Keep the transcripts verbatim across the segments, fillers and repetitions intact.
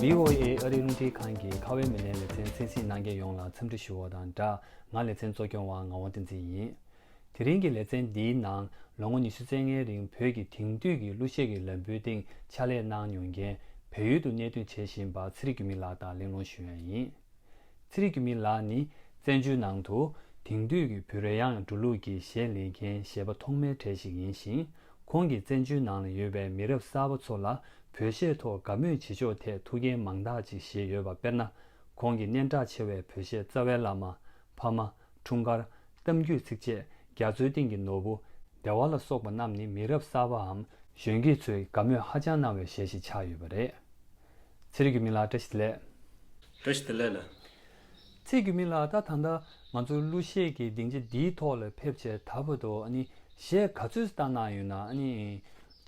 བྷི་ཨོ་ཨེ་ཨ་རིའི་རླུང་འཕྲིན་ཁང་གི་ཁ་བའི་མི་སྣའི་ལེ་ཚན་གསན་གཟིགས་གནང་མཁན་ཡོངས་ལ་འཚམས་འདྲི་ཞུ་བ་དང་སྦྲགས། ང་ལེ་ཚན་གཙོ་སྐྱོང་བ་ངག་དབང་བསྟན་འཛིན་ཡིན། དེ་རིང་གི་ལེ་ཚན་འདིའི་ནང་ལོ་ངོ་ཉི་ཤུ་རྩ་ལྔའི་རིང་བོད་ཀྱི་དེང་དུས་ཀྱི་གླུ་གཞས་ཀྱི་ལམ་བུའི་སྟེང་ཕྱག་ལས་གནང་མྱོང་མཁན། བལ་ཡུལ་དུ་གནས་སྡོད་བྱེད་བཞིན་པ་ཚེ་རིང་འགྱུར་མེད་ལགས་དང་གླེང་སློང་ཞུ་ཡ་ཡིན། ཚེ་རིང་འགྱུར་མེད་ལགས་ནི་བཙན་བྱོལ་ནང་དུ་དེང་དུས་ཀྱི་བོད་རོལ་དབྱངས་འགྲོ་ལུགས་ཀྱི་གཞས་ལེན་མཁན་གཞས་པ་ཐོག་མའི་གྲས་ཤིག་ཡིན་ཞིང་། ཁོང་གིས་བཙན་བྱོལ་ནང་ལ་ཡོད་པའི་མི་རབས་གསར་པ་ཚོ་ལ་བོད་གཞས་ཐོག་དགའ་མོས་བྱེད་ཕྱོགས་ཐད་ཐུགས་འགན་མང་དག་ཅིག་བཞེས་ཡོད་པ། དཔེར་ན། ཁོང་གིས་སྙན་གྲགས་ཆེ་བའི་བོད་གཞས་རྩ་བའི་བླ་མ། ཕ་མ། འཁྲུངས་སྐར། གཏམ་རྒྱུད་ཚིགས་བཅད། རྒྱ་མཚོའི་གཏིང་གི་ནོར་བུ། བདེ་བ་ལ་སོགས་པ་རྣམས་ནི་མི་རབས་གསར་པའམ་གཞོན་སྐྱེས་ཚོས་དགའ་མོས་ཧ་ཅང་གནང་བའི་གཞས་ཤིག་ཆགས་ཡོད་པ་རེད། ཚེ་རིང་འགྱུར་མེད་ལགས་བཀྲ་ཤིས་བདེ་ལེགས། བཀྲ་ཤིས་བདེ་ལེགས་ལགས། ཚེ་རིང་འགྱུར་མེད་ལགས། ད་ད་ལྟ་ང་ཚོ་གླུ་གཞས་ཀྱི་སྡིངས་ཆ་འདིའི་ཐོག་ལ་ཕེབས་བྱས་ད་བར་དུ་ཨ་ནི་གཞས་ག་ཚོད་བཏང་གནང་ཡོད་ན། ཨ་ནི་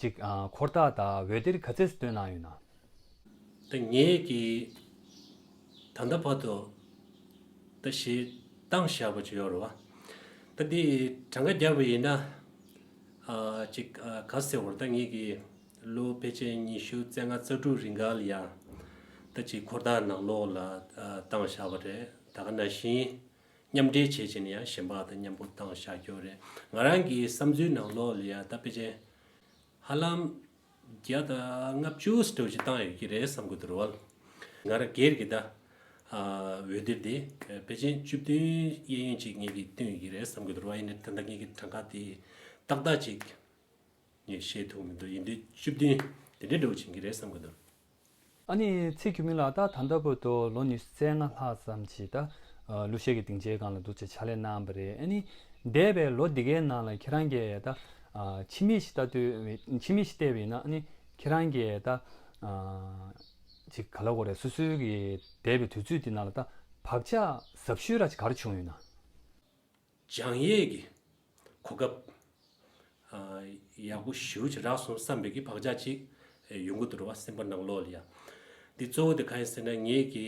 ཅིག་ཨ་འཁོར་ཐག་དང་འོད་སྡེར་ག་ཚོད་བཏོན་གནང་ཡོད་ན། ད་ངས་ཀྱིས་ད་ལྟ་བར་དུ་ད་གཞས་བཏང་བཞག་པ་ཅིག་ཡོད་རེད་བ། ད་འདི་གྲངས་ཀ་བརྒྱབ་པ་ཡིན་ན། ཨ་ཅིག་ཨ་ག་ཟེར་བར། ད་ངས་ཀྱིས་ལོ་ཕལ་ཆེར་ཉི་ཤུ་རྩ་ལྔ་རྩ་དྲུག་རིང་ག་ལ་ཡ་ད་ཅིག་འཁོར་ཐག་ནང་ལོགས་ལ་ཨ་བཏང་བཞག་པ་རེད། ད་ག་ནང་བཞིན་མཉམ་འབྲེལ་བྱས་བྱས་ནས་ཡང་གཞན་པ་དང་མཉམ་པོ་བཏང་བཞག་རྒྱུ་རེད། ང་རང་གི་བསམ་ཚུལ་ནང་ལོགས་ལ་ཡ་ད་ཕལ་ཆེར་ཧ་ལམ་བརྒྱ་དང་ལྔ་བཅུ་ཙམ་ཞིག་བཏང་ཡོད་ཀྱི་རེད་བསམ་གྱི་འདུག་ར་བ། ང་རང་སྒེར་གྱི་ད་ཨ་འོད་སྡེར་དེ་ཕལ་ཆེར་བཅུ་བདུན་གཡས་གཡོན་ཅིག་ངེད་ཀྱིས་བཏོན་ཡོད་ཀྱི་རེད་བསམ་གྱི་འདུག་ར་བ། ཡིན་ནའི་ད་ལྟ་ངེད་ཀྱི་གྲངས་ཀ་དེ་ཏག་ཏག་ཅིག་ངས་ཤེས་ཐུབ་མི་འདུག་ཡིན་དུས་བཅུ་བདུན་དེ་འདྲའི་འདྲ་བོ་ཕྱིན་གྱི་རེད་བསམ་གྱི་འདུག་ཨ་ནི་ཚེ་རིང་འགྱུར་མེད་ལགས། ད་ད་ལྟ་བར་དུ་ལོ་ཉི་ཤུ་རྩ་ལྔ་ལྷག་ཙམ་ཞིག་ད་ཨ་གླུ་གཞས་ཀྱི་སྡིངས་ཆའི་སྒང་ལ་འདུག་སེ་ཕྱག་ལས་གནང་བ་རེད། ཨ་ནི་འདས་པའི་ལོ་འདི་གའི་ནང་ལ་ཁྱེད་རང་གིས་ད་ཨ་ཕྱི་མིག་ཞིག་ལྟ་དུས། ཕྱི་མིག་ཞིག་བལྟས་པ་ཡིན་ན། ཨ་ནི་ཁྱེད་རང་གིས་ད་ཨ་ཅིག་ག་ལབ་དགོས་རེད། སོ་སོའི་གི་འདས་པའི་དུས་ཚོད་འདི་ནང་ལ་ད་བག་ཆགས་ཟབ་ཤོས་ར་ཅིག་ག་རེ་བྱུང་ཡོད་ན། སྦྱང་ཡས་ཀྱི་གོ་སྐབས་ཨ་ཡག་པོ་ཞེ་པོ་ཅིག་རག་སོང་བསམ་པའི་གི་བག་ཆགས་ཅིག་ཡོང་གི་འདུག་ར་བ། སེམས་པ་ནང་ལོགས་ལ་ཡ། འདི་གཙོ་བོ་དེ་གང་ཡིན་ཟེར་ན། ངེད་ཀྱི་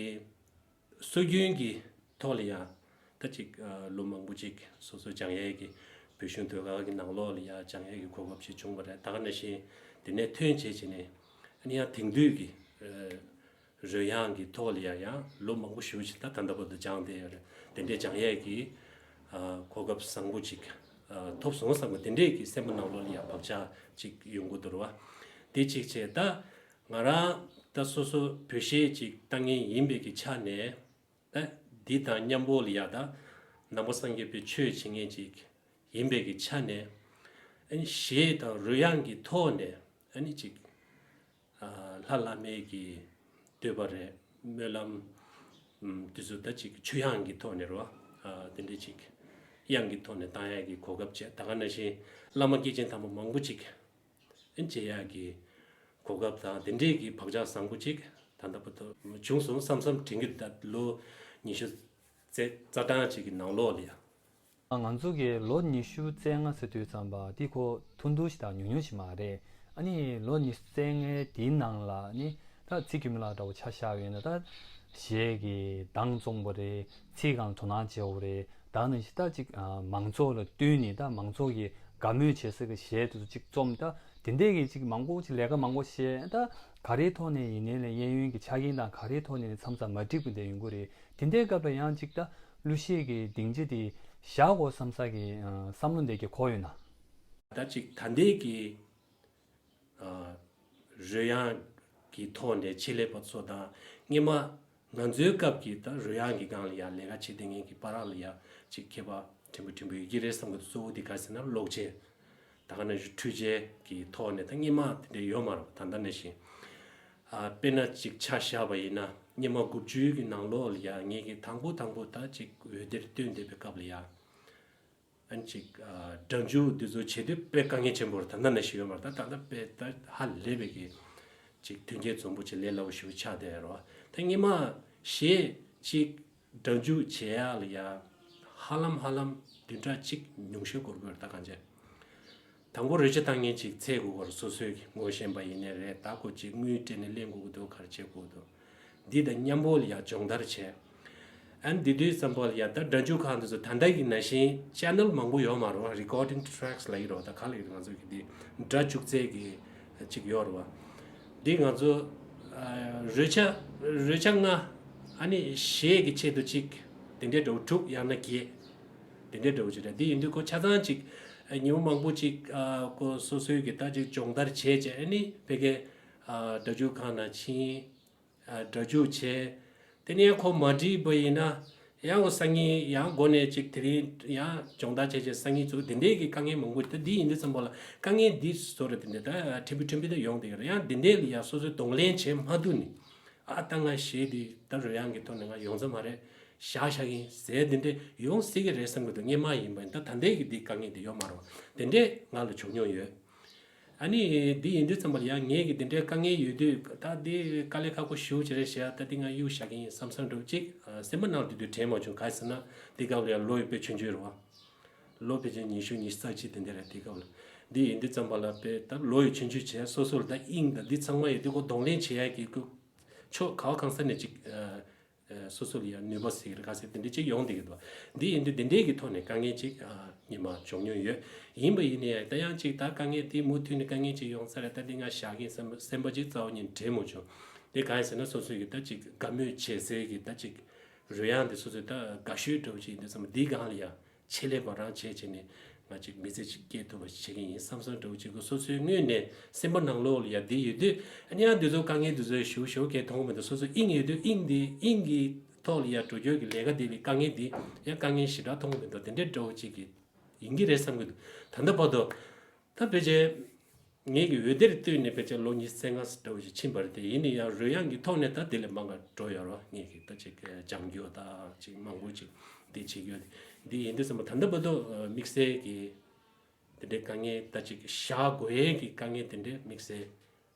སྲོལ་རྒྱུན་གྱི་ཐོག་ལ་ཡ་ད་ཅིག་ཨ་ལོ་མང་པོ་ཅིག་སོ་སོ་སྦྱང་ཡས་ཀྱི་བོད་གཞུང་ཟློས་གར་གྱི་ནང་ལོགས་ལ་ཡ་སྦྱང་ཡས་ཀྱི་གོ་སྐབས་ཅིག་བྱུང་བ་རེད། ད་ག་ནང་བཞིན་དེ་ནས་ཐོན་བྱས་བྱས་ནས། ཨ་ནི་ཡང་དེང་དུས་ཀྱི་ཨ་རོལ་དབྱངས་ཀྱི་ཐོག་ལ་ཡང་ཡང་ལོ་མང་པོ་ཞེ་པོ་ཅིག་ད་ད་ལྟ་བར་དུ་སྦྱངས་བསྡད་ཡོད་རེད། དེ་འདྲའི་སྦྱང་ཡས་ཀྱི་ཨ་གོ་སྐབས་བཟང་པོ་ཅིག་ཨ་ཐོབ་སོང་བསམ་པ། དེ་འདྲས་ཀྱི་སེམས་པ་ནང་ལོགས་ལ་ཡང་བག་ཆགས་ཅིག་ཡོང་གི་འདུག་ར་བ། དེ་གཅིག་བྱས། ད་ང་རང་ད་སོ་སོ་བོད་གཞས་ཅིག་བཏང་མཁན་ཡིན་པའི་གི་ཆ་ནས། ད་འདི་དང་མཉམ་པོ་ལ་ཡ་ད་ནང་པ་སངས་རྒྱས་པའི་ཆོས་བྱེད་མཁན་ཅིག་ཡིན་པའི་གི་ཆ་ནས། ཨ་ནི་གཞས་དང་རོལ་དབྱངས་ཀྱི་ཐོག་ནས་ཨ་ནི་ཅིག་ཨ་ལྷ་བླ་མའི་གི་བསྟོད་པ་རེད། སྨོན་ལམ། ཨམ་དེ་ཚོ་ད་ཅིག་ཆོས་དབྱངས་ཀྱི་ཐོག་ནས་རེད་བ། ཨ་དེ་འདྲའི་ཅིག་དབྱངས་ཀྱི་ཐོག་ནས་བཏང་ཡག་གི་གོ་སྐབས་བྱས། ད་ག་ནང་བཞིན་བླ་མ་སྐྱེས་ཆེན་དམ་པ་མང་པོ་ཅིག་མཇལ་ཡག་གི་གོ་སྐབས་དང་དེ་འདྲའི་གི་བག་ཆགས་བཟང་པོ་ཅིག་ད་ལྟ་བར་དུ་བྱུང་སོང་བསམ་བསམ་དྲན་གྱི་འདུག་ད་ལོ་ཉི་ཤུ་རྩ་རྩ་གྲངས་ཅིག་གི་ནང་ལོགས་ལ་ཡ། ང་ཚོ་གི་ལོ་ཉི་ཤུ་རྩ་ལྔ་ཟེར་དུས་ཙམ་པ་འདི་ཁོ་ཐུང་ཐུང་ཞིག་དང་ཉུང་ཉུང་ཞིག་མ་རེད། ཨ་ནི་ལོ་ཉི་ཤུ་རྩ་ལྔའི་དེའི་ནང་ལ་ནི་ད་ཚེ་རིང་འགྱུར་མེད་ལགས་འདྲ་བོ་ཆ་བཞག་ཡོད་ན། ད་གཞས་ཀྱི་གདངས་བཙོང་བ་རེད། ཚིག་སྒང་དོ་སྣང་བྱེད་དགོས་རེད། ད་ནི་ད་ཅིག་ཨ་མང་ཚོགས་ལ་བསྟུན་ནས། ད་མང་ཚོགས་ཀྱིས་དགའ་མོས་བྱེད་ས་གི་གཞས་དེ་ཚོ་ཅིག་རྩོམ། ད་དེ་འདྲས་ཀྱི་ཅིག་མང་པོ་ཅིག་ལས་ཀ་མང་པོ་བྱས། ད་ག་རེའི་ཐོག་ནས་ཡིན་ནའི་ལས་གཡས་གཡོན་གྱི་ཆ་རྐྱེན་དང་ག་རེའི་ཐོག་ནས་མཚམས་མཚམས་མ་འགྲིག་པ་འདྲ་ཡོང་གི་རེད། དེ་འདྲའི་སྐབས་ལ་ཡང་ཅིག་ད་གླུ་གཞས་ཀྱི་སྡིངས་ཆ་དེ་བཞག་དགོས་བསམ་ས་གི་ཨ་བསམ་བློ་འདྲ་ཅིག་འཁོར་ཡོད་ན། ད་ཅིག་ད་ལྟའི་གི་ཨ་རོལ་དབྱངས་ཀྱི་ཐོག་ནས་ཆེད་ལས་པ་ཚོ་དང་། སྔོན་མ་ང་ཚོའི་སྐབས་ཀྱི་ད་རོལ་དབྱངས་ཀྱི་སྒང་ལ་ཡ་ལས་ཀ་བྱེད་བསྡད་མཁན་གྱི་བར་ལ་ཡ་ཅིག་ཁྱད་པར་ཕྲན་བུ་ཕྲན་བུ་ཡོད་ཀྱི་རེད་བསམ་གྱི་འདུག་གཙོ་བོ་དེ་ག་ཟེར་ན་གློག་ཆས། ད་ག་ནང་བཞིན་འཕྲུལ་ཆས་ཀྱི་ཐོག་ནས་ད་སྔོན་མ་དེ་འདྲ་ཡོད་མ་རེད་པ། ད་ལྟ་ནང་བཞིན། ཨ་དཔེར་ན་ཅིག་ཆ་བཞག་པ་ཡིན་ན། སྔོན་མ་དགུ་བཅུའི་གི་ནང་ལོགས་ལ་ཡ་ངེད་ཀྱིས་དང་པོ་དང་པོ་ད་ཅིག་འོད་སྡེར་བཏོན་བསྡད་པའི་སྐབས་ལ་ཡ། ཨ་ནི་ཅིག་ཨ་སྒྲ་འཇུག་འདི་ཚོ་བྱེད་དུས་དཔེ་དཀའ་ངལ་ཆེན་པོ་རེད། ད་ལྟ་ནང་བཞིན་ཡོད་མ་རེད། ད་ད་ལྟ་དཔེ་ད་ཧ་ལས་པའི་གི་ཅིག་མཐུན་རྐྱེན་འཛོམས་པོ་ཅིག་ལས་སླ་པོ་ཞེ་པོ་ཆགས་བསྡད་ཡོད་རེད་པ། ད་སྔོན་མ་གཞས་ཅིག་སྒྲ་འཇུག་བྱེད་ཡག་ལ་ཡ་ཧ་ལམ་ཧ་ལམ་བདུན་ཕྲག་གཅིག་ཉུང་ཤོས་འགོར་གྱི་ཡོད་རེད། ད་གང་བྱས། དང་པོ་རོལ་ཆ་བཏང་མཁན་ཅིག་འཚོལ་དགོས་ཀྱི་རེད། སོ་སོའི་ངོ་ཤེས་པ་ཡིན་ནའི་རེད། ད་ཁོ་ཅིག་དངུལ་སྤྲད་ནས་ལེན་དགོས་ཀྱི་འདུག་ག་རེ་བྱེད་དགོས་འདུག་འདི་དང་མཉམ་པོ་ལ་ཡ་སྦྱོང་བརྡར་བྱས། ཨ་ནི་འདི་དུས་ཙམ་པ་ལ་ཡ་ད་སྒྲ་འཇུག་ཁང་འདི་ཚོ་ད་ལྟ་གི་ནང་བཞིན་ཅེ་ནལ་མང་པོ་ཡོད་མ་རེད་པ། རི་ཀོར་ཌིང་ཊེ་རེག་སི་ལབ་ཀྱི་རེད་པ། ད་ག་ལབ་ཀྱི་རེད། ང་ཚོ་གི་འདི་སྒྲ་འཇུག་རྩལ་གྱི་ཅིག་ཡོད་རེད་པ། འདི་ང་ཚོ་ རོལ་ཆ་རོལ་ཆ་ལྔ། ཨ་ནི་གཞས་ཀྱི་ཆེད་དུ་གཅིག་དེ་འདྲའི་འདྲ་བོ་དྲུག་ཡང་ན་བརྒྱད། དེ་འདྲའི་འདྲ་བོ་ཅིག་རེད། འདི་ཡིན་དུས་ཁོ་ཆ་ཚང་ཅིག་ཉིན་མོ་མང་པོ་ཅིག་ཁོ་སོ་སོའི་གི་ད་ཅིག་སྦྱོང་བརྡར་བྱས་བྱས། ཨ་ནི་ཕ་གིའི་སྒྲ་འཇུག་ཁང་ནང་ཕྱིན། སྒྲ་འཇུག་བྱས། དེ་ནས་ཁོ་མ་འགྲིག་པ་ཡིན་ན། ཡང་ཁོ་སང་ཉིན་ཡང་སྒོ་ནས་ཅིག་དེ་རིང་ཡང་སྦྱོང་བརྡར་བྱས་བྱས་སང་ཉིན་ཚུགས། དེ་འདྲའི་གི་དཀའ་ངལ་མང་པོ་ད་འདི་ཡིན་དུས་ཙམ་པ་ལ་དཀའ་ངལ་འདི་བཟོ་རེད། དེ་འདྲ་ད་ཕྲན་བུ་ཕྲན་བུ་ད་ཡོང་བསྡད་ཀྱི་རེད། ཡང་འདི་འདྲའི་ལ་ཡང་སོ་སོས་གདོང་ལེན་བྱེད་མ་ཐུབ་ནས། ཨ་ད་ང་གཞས་འདི་ད་རོལ་དབྱངས་ཀྱི་ཐོག་ནས་ང་ཡོང་ས་མ་རེད། བཞག་བཞག་གིན་ཟེར་དེ་འདྲ་ཡོང་སྲིད་ཀྱི་རེད་བསམ་གྱི་འདུག་སྔོན་མ་ཡིན་པ་ཡིན་ད་ད་ལྟའི་གི་འདི་དཀའ་ངལ་འདི་ཡོད་མ་རེད་པ། དེ་འདྲས་ང་ལ་བྱུང་མྱོང་ཡོད། ཨ་ནི་འདི་ཡིན་དུས་ཙམ་པ་ལ་ཡང་ངས་ཀྱི་འདི་འདྲའི་དཀའ་ངལ་ཡོད་དུས་ད་འདི་དཀའ་ལས་ཁག་པོ་ཞེ་པོ་ཅིག་རེད་ཤག་ད་འདི་ང་གཡུག་བཞག་གི་ཡིན་བསམ་བསམ་འདྲ་བོ་ཅིག་སེམས་པ་ནང་དུ་དུས་དྲན་མ་བྱུང་། ག་རེ་ཟེར་ན་འདི་སྐབས་ལ་ཡང་ལོ་ཡི་དཔེ་ཆུང་ཆུང་རེད་པ། ལོ་ཕལ་ཆེར་ཉི་ཤུ་ཉི་ཤུ་རྩ་གཅིག་དེ་འདྲ་རེད། དེ་སྐབས་ལ་འདི་ཡིན་དུས་ཙམ་པ་ལ་དཔེ་ད་ལོ་ཡི་ཆུང་ཆུང་བྱས་སོ་སོ་ལ་ད་དབྱིངས་དང་འདི་ཚང་མ་ཡོད་དུས་ཁོ་གདོང་ལེན་བྱེད་ཡག་གི་ཁོ་ཕྱོགས་ག་བ་གང་ས་ནས་ཅིག་སོ་སོ་ལ་ཡང་ནུས་པ་ཟེར་གྱི་རེད་ག་ཟེར་དེ་འདྲ་ཅིག་ཡོང་བསྡད་ཀྱི་འདུག་འདི་ཡིན་དུས་འདི་འདྲའི་གི་ཐོག་ནས་དཀའ་ངལ་ཅིག་སྔོན་མ་བྱུང་མྱོང་ཡོད། ཡིན་པ་ཡིན་ནའི་ད་ཡང་ཅིག་ད་དཀའ་ངལ་དེ་མུ་མཐུད་ནས་དཀའ་ངལ་ཅིག་ཡོང་ས་རེད། ད་འདི་ང་བཞག་གིན་བསམ་སེམས་པ་ཅིག་རྩ་བ་ཉིད་དྲན་མ་བྱུང་། དེ་གང་ཡིན་ཟེར་ན་སོ་སོའི་གི་ད་ཅིག་དགའ་མོས་བྱེད་སའི་གི་ད་ཅིག་རོལ་དབྱངས་དེ་སོ་སོའི་ད་དགའ་ཤོས་འདྲ་བོ་ཅིག་ཡིན་དུས་ཙམ་པ་འདིའི་སྒང་ལ་ཡང་ཆེད་ལས་པ་རང་བྱས་བྱས་ནས་ང་ཅིག་མི་ཚེ་ཅིག་སྐྱེལ་ཐུབ་པ་བྱེད་ཀྱི་ཡིན་བསམ་བསམ་འདྲ་བོ་ཅིག་གི་སོ་སོའི་སྔོན་ནས་སེམས་པ་ནང་ལོགས་ལ་ཡ་འདི་ཡོད་དུས། ཨ་ནི་ཡང་འདི་ཚོ་དཀའ་ངལ་འདི་ཚོ་ཞུ་ཞུ་གས་མཐོང་མི་འདུག་སོ་སོ་དབྱིངས་ཡོད་དུས་དབྱིངས་འདི་དབྱིངས་ཀྱི་ཐོག་ལ་ཡ་འགྲོ་རྒྱུ་གི་ལས་ཀ་འདི་ལས་དཀའ་ངལ་འདི་ཡང་དཀའ་ངལ་ཞེ་དྲག་མཐོང་མི་འདུག་དེ་འདྲའི་འདྲ་བོ་ཅིག་གི་ཡིན་གྱི་རེད་བསམ་གྱི་འདུག་ད་ལྟ་བར་དུ་ད་ཕལ་ཆེར། ངེད་ཀྱི་འོད་སྡེར་བསྟུན་ནས་ཕལ་ཆེར་ལོ་ཉི་ཤུ་རྩ་ལྔ་འདྲ་བོ་ཞིག་ཕྱིན་པ་རེད་དེ། ཡིན་ན་ཡང་རོལ་དབྱངས་ཀྱི་ཐོག་ནས་ད་དེ་ལས་མང་བ་འགྲོ་ཡོད་རེད་བ། ངེད་ཀྱི་ད་ཅིག་སྦྱང་རྒྱུ་ད་ཅིག་མང་པོ་ཅིག་འདི་བྱེད་རྒྱུ་དེ། འདི་ཡིན་དུས་ཙམ་པ་ད་ལྟ་བར་དུ་དམིགས་བསལ་གྱི་དེ་འདྲའི་དཀའ་ངལ་ད་ཅིག་བཞག་དགོས་ཡས་ཀྱི་དཀའ་ངལ་དེ་འདྲའི་དམིགས་བསལ་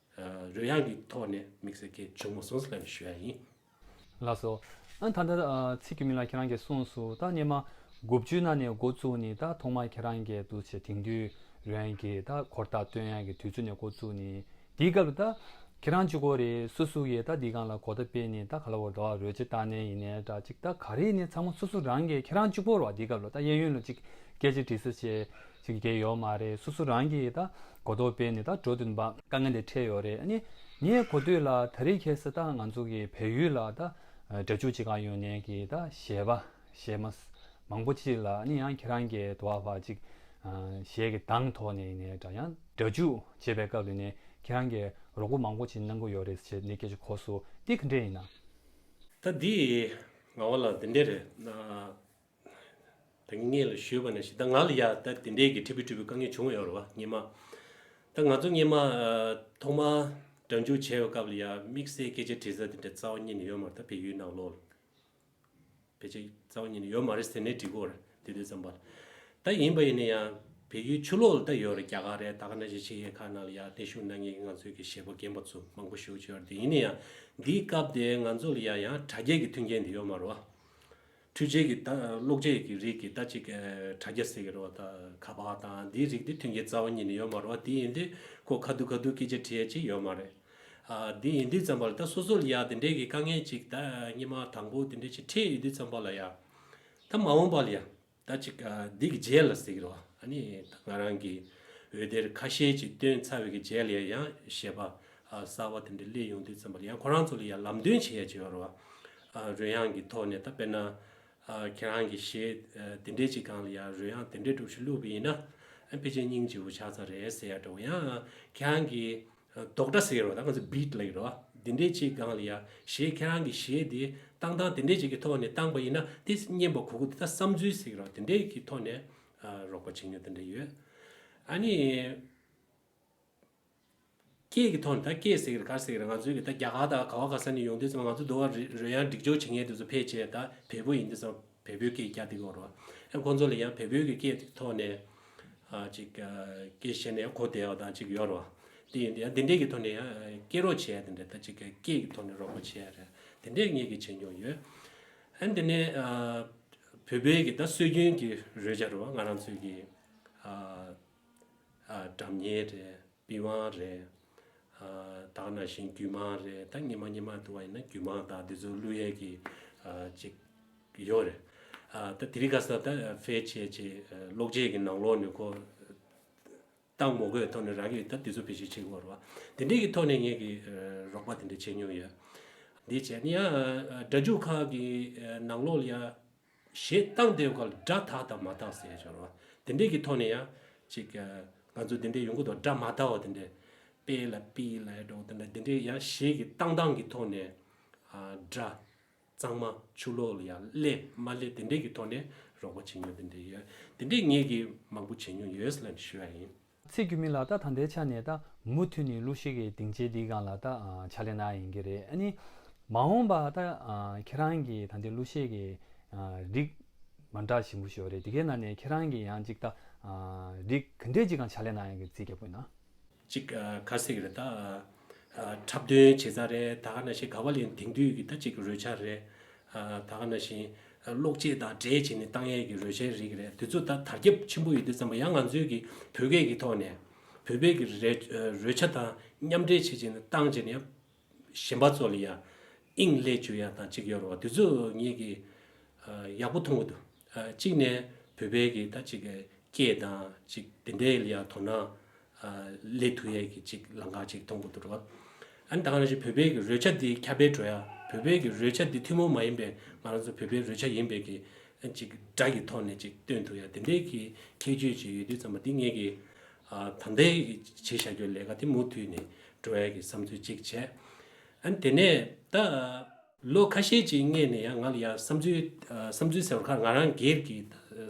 རོལ་དབྱངས་ཀྱི་ཐོག་ནས་དམིགས་བསལ་གྱི་བྱུང་མ་སོང་ཟེར་ལབ་ནས་ཞུ་ཡ་ཡིན། ལགས་སོ། ཨ་ད་ལྟ་ཨ་ཚེ་འགྱུར་མེད་ལགས་ཁྱེད་རང་གིས་གསུངས་སོང་། ད་སྔོན་མ་དགུ་བཅུ་ནང་ནས་འགོ་བཙུགས་ནས་ད་ཐོག་མར་ཁྱེད་རང་གིས་འདུག་བྱས་དེང་དུས་རོལ་དབྱངས་ཀྱི་ད་འཁོར་ཐག་སྟོན་ཡག་གི་དུས་ཚོད་ནས་འགོ་བཙུགས་ནས་དེའི་སྐབས་ལ་ད་ཁྱེད་རང་གཅིག་པོ་རེད། སོ་སོ་ཡིས་ད་འདི་སྒང་ལ་གོ་བརྡ་སྤེལ་ནས་ད་ག་ལ་བར་དུ་རོལ་ཆ་བཏང་ནས་ཡིན་ནའི་འདྲ་ཅིག་ད་ག་རེ་ཡིན་ནའི་ཚང་མ་སོ་སོ་རང་གིས་ཁྱེད་རང་གཅིག་པོ་རེད་བ། འདིའི་སྐབས་ལ་ད་གཡས་གཡོན་ལ་ཅིག་སྐད་ཆ་དྲི་ས་བྱས་ཅིག་གས་ཡོད་མ་རེད། སོ་སོ་རང་གིས་ད་གོ་རྟོགས་སྤེལ་ནས་ད་འགྲོ་བསྡད་པ་དཀའ་ངལ་དེ་འཕྲད་ཡོད་རེད། ཨ་ནི་ངས་གོ་ཐོས་ལ་ད་རེས་ཁ་སང་ད་ང་ཚོ་གི་བལ་ཡུལ་ལ་ད་སྒྲ་འཇུག་ཅིག་ག་ཡོང་ནས་གི་ད་གཞས་པ་གཞས་མ་མང་པོ་ཅིག་ལ་ཨ་ནི་ཡང་ཁྱེད་རང་གིས་དུ་བ་བ་ཅིག་གཞས་ཀྱི་གདངས་ཐོག་ནས་ཡིན་ནའི་འདྲ་ཡང་སྒྲ་འཇུག་བྱེད་པའི་སྐབས་ལ་ནས་ཁྱེད་རང་གིས་རོགས་པ་མང་པོ་ཅིག་གནང་གི་ཡོད་རེད་ཟེར་ནས་སྐད་ཆ་གོ་སོང་། འདི་ག་འདྲས་ཡིན་ན། ད་འདི་ང་བ་ལ་འདི་འདྲས་རེད་ན། ད་ངས་ལ་ཞུས་པ་ནང་བཞིན་ད་ང་ལ་ཡ་ད་དེ་འདྲའི་གི་ཕྲན་བུ་ཕྲན་བུ་དཀའ་ངལ་བྱུང་ཡོད་རེད་བ། སྔོན་མ་ད་ང་ཚོ་སྔོན་མ་ཨ་ཐོག་མ་སྒྲ་འཇུག་བྱས་པའི་སྐབས་ལ་ཡ་དམིགས་བསལ་སྐད་ཆ་དྲི་ས་དེ་འདྲ་རྩ་བ་ཉིད་ནས་ཡོད་མ་རེད། ད་བལ་ཡུལ་ནང་ལོགས་ལ་ཕལ་ཆེར་རྩ་བ་ཉིད་ནས་ཡོད་མ་རེད་ཟེར་ནས་འགྲིག་གི་རེད། དེ་དུས་ཙམ་པ་ལ་ད་ཡིན་པ་ཡིན་ན་ཡང་བལ་ཡུལ་ཕྱི་ལོགས་ལ་ད་ཡོད་རེད། རྒྱ་གར་རེད། ད་ག་ནང་བཞིན་ཕྱི་རྒྱལ་ཁག་ནང་ལ་ཡ་གནས་བཞུགས་གནང་མཁན་ང་ཚོའི་གི་གཞས་པ་རྒན་པ་ཚོ་མང་པོ་ཞེ་པོ་ཅིག་ཡོད་རེད། དེ་ཡིན་ན་ཡང་འདིའི་སྐབས་དེ་ང་ཚོ་ལ་ཡ་ཡང་དྲ་རྒྱ་གི་མཐུན་རྐྱེན་དེ་ཡོད་མ་རེད་བ། འཕྲུལ་ཆས་ཀྱི་ད་གློག་ཆས་ཀྱི་རིགས་ཀྱི་ད་ཅིག་ཨ་དྲ་རྒྱ་ཟེར་གྱི་རེད་བ། ད་ཁ་པར་དང་འདིའི་རིགས་འདི་མཐུན་རྐྱེན་རྩ་བ་ཉིད་ནས་ཡོད་མ་རེད་བ། དེ་ཡིན་དུས་ཁོ་ཁ་ཐུག་ཁ་ཐུག་སྐད་ཆ་དྲི་ཡ་ཅིག་ཡོད་མ་རེད། ཨ་འདི་ཡིན་དུས་ཙམ་པ་ལ་ད་སོ་སོ་ལ་ཡ་དེ་འདྲའི་གི་དཀའ་ངལ་ཅིག་ད་སྔོན་མ་དང་པོ་དེ་འདྲའི་ཅིག་འཕྲད་ཡོད་དུས་ཙམ་པ་ལ་ཡ། ད་མ་འོངས་པ་ལ་ཡ། ད་ཅིག་ཨ་འདི་གི་རྗེས་ལ་ཟེར་གྱི་རེད་བ། ཨ་ནི་ད་ང་རང་གི་འོད་སྡེར་ཁ་ཤས་ཅིག་བཏོན་ཚར་བའི་གི་རྗེས་ལ་ཡ་ཡང་གཞས་པ་ཨ་གསར་པ་དེ་འདྲ་སླེབས་ཡོང་དུས་ཙམ་པ་ལ་ཡང་ཁོ་རང་ཚོ་ལ་ཡ་ལམ་སྟོན་བྱེད་ཡ་ཅིག་ཡོད་རེད་བ། ཨ་རོལ་དབྱངས་ཀྱི་ཐོག་ནས་ད་དཔེར་ན། ཨ་ཁྱེད་རང་གི་གཞས་ཨ་དེ་འདྲའི་ཅིག་སྒང་ལ་ཡ་རོལ་དབྱངས་དེ་འདྲའི་འདྲ་བོ་ཞིག་བླུགས་པ་ཡིན་ན། ཨ་ཕལ་ཆེར་སྙིང་རྗེ་པོ་ཆགས་ཚར་རེད་ཟེར་ཡ་འདྲ་བོ། ཡང་ཁྱེད་རང་གི་ཨ་རྡོག་སྒྲ་ཟེར་གྱི་རེད་བ། ད་ང་ཚོ་བིཊ་ལབ་ཀྱི་རེད་བ། དེ་འདྲའི་ཅིག་སྒང་ལ་ཡ་གཞས་ཁྱེད་རང་གི་གཞས་དེ་བཏང་སྟངས་དེ་འདྲའི་ཅིག་གི་ཐོག་ནས་བཏང་པ་ཡིན་ན་དེ་སྙན་པ་གོ་གི་འདུག་ད་བསམ་ཚུལ་ཟེར་གྱི་རེད་བ། དེ་འདྲའི་གི་ཐོག་ནས་ཨ་རོགས་པ་བྱེད་མྱོང་དེ་འདྲ་ཡོད། ཨ་ནི། སྐད་ཀྱི་ཐོག་ནས་ད་སྐད་ཟེར་གྱི་རེད་ག་རེ་ཟེར་གྱི་རེད། ང་ཚོའི་གི་ད་རྒྱ་གར་དང་ག་བ་ག་ས་ནས་ཡོང་དུས་ཙམ་ང་ཚོ་འདུག་བ་རོལ་དབྱངས་སྒྲིག་སྦྱོར་བྱེད་མཁན་དེ་ཚོ་ཕལ་ཆེར་ད་བལ་པོ་ཡིན་དུས་ཙམ་བལ་པོའི་སྐད་རྒྱག་བསྡད་ཀྱི་ཡོད་རེད་བ། ཨ་ཁོང་ཚོ་ལ་ཡང་བལ་པོའི་གི་སྐད་ཀྱི་ཐོག་ནས་ཨ་ཅིག་ཨ་སྐད་བཤད་ནས་གོ་བདེ་བ་དང་ཅིག་ཡོད་རེད་བ། དེ་ཡིན་དུས་ཡང་དེ་འདྲའི་གི་ཐོག་ནས་ཡང་སྐད་རོགས་བྱས་དེ་འདྲ་ད་ཅིག་སྐད་ཀྱི་ཐོག་ནས་རོགས་པ་བྱས་རེད། དེ་འདྲའི་ངས་གི་བྱེད་མྱོང་ཡོད། ཨ་དེ་ནས་ཨ་བོད་པའི་གི་ད་སྲོལ་རྒྱུན་གྱི་རོལ་ཆ་རེད་བ། ང་རང་ཚོའི་གི་ཨ། ཨ་སྒྲ་སྙན་རེད། པི་ཝང་རེད། ཨ་ད་ག་ནང་བཞིན་རྒྱུད་མང་རེད། ད་སྔོན་མ་སྔོན་མ་འདུག་བ་ཡིན་ན་རྒྱུད་མང་དང་འདི་ཚོ་བླུག་ཡས་ཀྱི་ཨ་ཅིག་ཡོད་རེད། ཨ་ད་དེ་རིང་ཁ་སང་ད་ཕལ་ཆེར་ཅིག་ཨ་གློག་ཆས་ཀྱི་ནང་ལོགས་ནས་ཁོ་ བཏང་མ་དགོས་ཐོག་ནས་རག་གི་ཡོད། ད་དེ་ཚོ་བེད་སྤྱོད་བྱེད་དགོས་རེད་བ། དེ་འདྲས་ཀྱི་ཐོག་ནས་ངས་ཀྱི་རོགས་པ་དེ་འདྲས་བྱེད་མྱོང་ཡོད། འདི་བྱས་ནས་ཡང་སྒྲ་འཇུག་ཁང་གི་ནང་ལོགས་ལ་ཡང་གཞས་བཏང་བསྡད་སྐབས་སྒྲ་དག་དང་མ་དག་ཟེར་ཡ་ཅིག་ཡོད་རེད་བ། དེ་འདྲས་ཀྱི་ཐོག་ནས་ཡང་ཅིག་ང་ཚོ་དེ་འདྲས་ཡོང་གི་འདུག་སྒྲ་མ་དག་པ་དེ་འདྲས་པེ་ལ་པི་ལ་འགྲོ་དེ་འདྲས་དེ་འདྲས་ཡང་གཞས་ཀྱི་བཏང་སྟངས་ཀྱི་ཐོག་ནས་སྒྲ་གཙང་མ་ཕྱི་ལོགས་ལ་ཡང་སླེབས་མ་སླེབས་དེ་འདྲས་ཀྱི་ཐོག་ནས་རོགས་པ་བྱེད་མྱོང་དེ་འདྲས་ཡོད། དེ་འདྲས་ངས་ཀྱིས་མང་པོ་བྱེད་མྱོང་ཡོད་ཟེར་ལབ་ནས་ཞུ་ཡ་ཡིན། ཚེ་འགྱུར་མེད་ལགས། ད་ད་ལྟའི་ཆ་ནས་ད་མུ་མཐུད་ནས་གླུ་གཞས་ཀྱི་སྡིངས་ཆའི་འདིའི་སྒང་ལ་ད་ཕྱག་ལས་གནང་ཡིན་གྱི་རེད། ཨ་ནི་མ་འོངས་པ་ད་ཁྱེད་རང་གིས་ད་ལྟའི་གླུ་གཞས་ཀྱི་རིགས་མ་འདྲ་ཞིག་མང་པོ་ཞིག་ཡོད་རེད། དེ་གའི་ནང་ནས་ཁྱེད་རང་གིས་ཡང་ཅིག་ད་རིགས་ག་འདྲས་ཅིག་སྒང་ཕྱག་ལས་གནང་ཡག་གི་རྩིས་རྒྱག་པ་ཡིན་ན། ཅིག་ཨ་ག་རེ་ཟེར་གྱི་རེད། ད་ཨ་འཁྲབ་སྟོན་བྱེད་ས་རེད། ད་ག་ནང་བཞིན་ག་བ་ལེན་དེང་དུས་ཀྱི་ད་ཅིག་རོལ་ཆ་རེད། ཨ་ད་ག་ནང་བཞིན་ཨ་གློག་ཆས་དང་འདྲེས་བྱས་ནས་བཏང་ཡས་ཀྱི་རོལ་ཆའི་རིགས་རེད། དེ་ཚོ་ད་དར་ཁྱབ་ཆེན་པོ་ཡོད་དུས་ཙམ་པ་ཡང་ང་ཚོའི་གི་བོད་སྐད་ཀྱི་ཐོག་ནས་བོད་པའི་གི་རེ་ཨ་རོལ་ཆ་དང་མཉམ་འདྲེས་བྱས་བྱས་ནས་བཏང་བྱས་ནས་གཞན་པ་ཚོ་ལ་ཡང་དབྱིངས་སླེབས་བཅུག་ཡ་དང་ཅིག་ཡོད་རེད་བ། དེ་ཚོ་ངས་ཀྱི་ཨ་ཡག་པོ་མཐོང་གི་འདུག་ཨ་གཅིག་ནས་བོད་པའི་གི་ད་ཅིག་སྐད་དང་ཅིག་དེ་འདྲའི་ལ་ཡང་དོ་སྣང་ཨ་སླེབས་ཐུབ་ཡས་ཀྱི་ཅིག་ལམ་ཁ་ཅིག་མཐོང་གི་འདུག་རེད་བ། ཨ་ནི་ད་ག་ནང་བཞིན་བོད་པའི་གི་རོལ་ཆ་འདི་ཁྱབ་སྤེལ་འགྲོ་ཡ། བོད་པའི་གི་རོལ་ཆ་འདི་ཐུན་མོང་མ་ཡིན་པའི་ང་རང་ཚོ་བོད་པའི་རོལ་ཆ་ཡིན་པའི་གི་ཅིག་སྒྲ་གི་ཐོག་ནས་ཅིག་སྟོན་ཐུབ་ཡ་དེ་འདྲའི་གི་ཁྱད་ཆོས་ཅིག་ཡོད་དུས་ཙམ་པ་འདི་ངས་ཀྱི་ཨ་ད་ལྟའི་གི་བྱེད་བཞག་རྒྱུའི་ལས་ཀ་དེ་མུ་མཐུད་ནས་འགྲོ་ཡ་གི་བསམ་ཚུལ་ཅིག་བྱས། ཨ་ནི་དེ་ནས་ད་ལོ་ཁ་ཤས་ཅིག་སྔས་ནས་ཡང་ང་ལ་ཡང་བསམ་ཚུལ་ཨ་བསམ་ཚུལ་ཟེར་བ་ཁ་ང་རང་སྒེར་གྱི་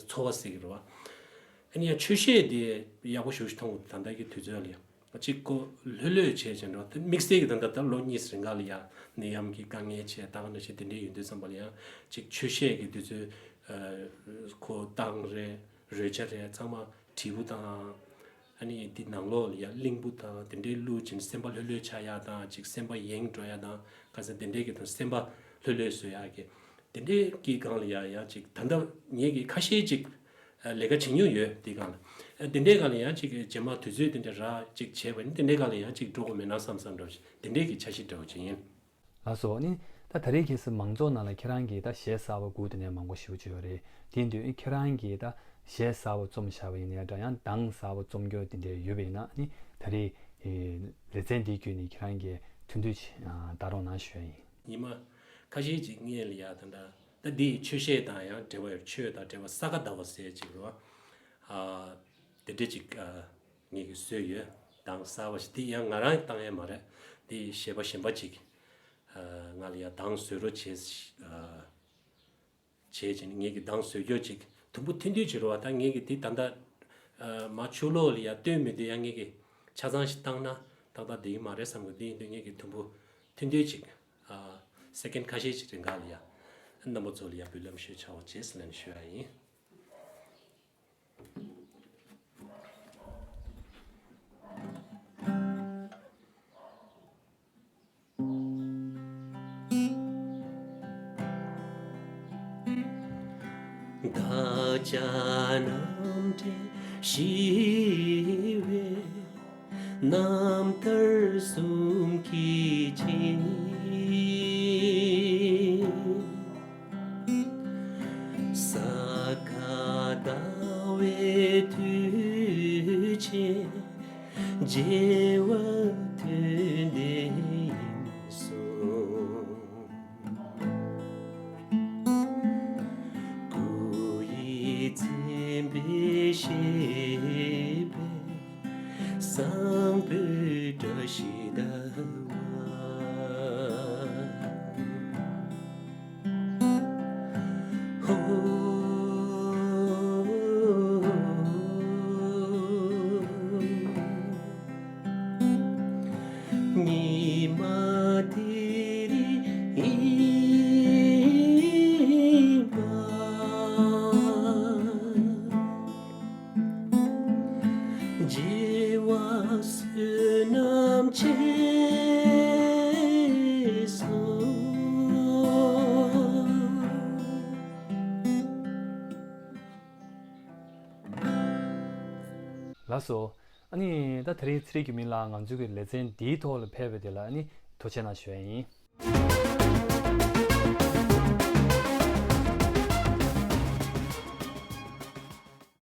ཚོར་བ་ཟེར་གྱི་རེད་བ། ཨ་ནི་ཡང་ཆོས་བཤད་དེ་ཡག་པོ་ཞེ་པོ་ཞིག་མཐོང་གི་འདུག་ད་ལྟ་གི་དུས་ཚོད་ལ་ཡང་གཅིག་ཁོ་ལྷོད་ལྷོད་བྱས་བྱས་འགྲོ། དེ་དམིགས་བསལ་གྱི་ད་ལྟ་ད་ལོ་གཉིས་རིང་ག་ལ་ཡང་ནད་ཡམས་ཀྱི་དཀའ་ངལ་བྱས་ད་ག་ནང་བཞིན་དེ་འདྲའི་ཡོད་དུས་ཙམ་པ་ལ་ཡང་གཅིག་ཆོས་བཤད་ཀྱི་དུས་ཚོད་ཨ་ཁོ་བཏང་རེད། རོལ་ཆ་རེད། ཚང་མ་དྲིལ་བུ་དང་། ཨ་ནི་འདི་ནང་ལོགས་ལ་ཡ་གླིང་བུ་དང་དེ་འདྲའི་བླུགས་བྱས་ནས་སེམས་པ་ལྷོད་ལྷོད་ཆགས་ཡག་དང་ཅིག་སེམས་པ་ཡེངས་འགྲོ་ཡག་དང་ག་ཚོད་དེ་འདྲའི་གི་དང་སེམས་པ་ལྷོད་ལྷོད་བཟོ་ཡག་གི་དེ་འདྲའི་གི་སྒང་ལ་ཡ་ཡ་ཅིག་ད་ལྟ་ངེད་ཀྱི་ཁ་ཤས་ཅིག་ལས་ཀ་བྱེད་མྱོང་ཡོད། དེ་སྒང་ལ་དེ་འདྲའི་སྒང་ལ་ཡ་ཅིག་རྗེས་མ་དུས་ཚོད་དེ་འདྲ་རག་ཅིག་བྱས་པ་ནི་དེ་འདྲའི་སྒང་ལ་ཡ་ཅིག་འགྲོ་དགོས་མེད་ན་བསམ་བསམ་འདྲ་བོ་ཞིག་དེ་འདྲའི་གི་འཆར་གཞི་འདྲ་བོ་ཅིག་ཡིན། ལགས་སོ། ནི་ད་ད་རེས་ཁ་སང་མང་ཚོགས་ནང་ལ་ཁྱེད་རང་གིས་ད་གཞས་གསར་པ་དགུ་དེ་ནས་མང་པོ་ཞེ་པོ་ཅིག་ཡོད་རེད། དེ་ཡིན་དུས་ཁྱེད་རང་གིས་ད་གཞས་གསར་པ་རྩོམ་བཞག་པ་ཡིན་ནའི་འདྲ་ཡང་གདངས་གསར་པ་རྩོམ་རྒྱུ་དེ་འདྲ་ཡོད་པ་ཡིན་ན་ནི་ད་རེས་ལེ་ཚན་འདི་བརྒྱུད་ནས་ཁྱེད་རང་གིས་ཐུགས་འདུན་ཅིག་ད་རུང་གནང་ཞུ་ཡ་ཡིན། ཉི་མ་ཁ་ཤས་ཅིག་སྔོན་ལ་ཡ་ད་ད་ད་འདི་ཆོས་བཤད་དང་ཡང་འབྲེལ་བ་ཡོད། ཆོས་དང་འབྲེལ་བ་ས་ག་ཟླ་བ་ཟེར་ཅིག་རེད་བ། དེ་འདྲ་ཅིག་ངེད་ཀྱིས་བཟོས་ཡོད། གདངས་གསར་བ་ཞིག་འདི་ཡང་ང་རང་བཏང་ཡས་མ་རེད། འདི་གཞས་པ་གཞན་པ་ཅིག་ང་ལ་ཡང་གདངས་བཟོ་རོགས་བྱེད་བྱེད་ཅིག་ངེད་ཀྱིས་གདངས་བཟོ་རྒྱུ་ཅིག་དུམ་བུ་ཐུང་ཐུང་ཅིག་རེད་བ། ད་ངེད་ཀྱིས་འདི་ད་ལྟ་མ་ཕྱི་ལོགས་ལ་ཡང་སྟོན་མི་འདུག་ཡང་ངེད་ཀྱིས་ཆ་ཚང་ཞིག་བཏང་ན་ཏག་ཏག་འགྲིག་གི་མ་རེད་བསམ་གི། འདི་ཡིན་དུས་ངེད་ཀྱིས་དུམ་བུ་ཐུང་ཐུང་ཅིག་སེ་ཀེན་ཁ་ཤས་ཅིག་རིང་ག་ལ་ཡང་རྣམ་པ་ཚོ་ལ་ཡང་འབུལ་ལམ་ཞུས་ཆོག་ཅེས་ལན་ཞུ་ཡ་ཡིན། བདག་ཅག་རྣམས་བསྒྲལ་ཞི་བའི། རྣམ་ཐར་གསུམ་གྱི་རྗེ། ས་ག་ཟླ་བའི་དུས་ཆེན་མཇལ་བར་ཐོན་ཏེ་ཡིན་གསུངས། སྐུ་ཡི་མཚན་དཔེ་བཞད་པའི། བཟང་པོའི་བཀྲ་ཤིས་ཟླ་བ། ཧོ། ཉི་མ་དེ་རིང་ཡིན་པ། བརྗེད་པ་བསོད་ནམས་ཆེ་སོང་། ལགས་སོ། ཨ་ནི་ད་དེ་རིང་ཚེ་རིང་རྒྱུད་སྨིན་ལགས་ང་ཚོའི་གི་ལེ་ཚན་འདིའི་ཐོག་ལ་ཕེབས་པ་དེ་ལ་ཨ་ནི་ཐུགས་རྗེ་གནང་ཞུ་ཡ་ཡིན།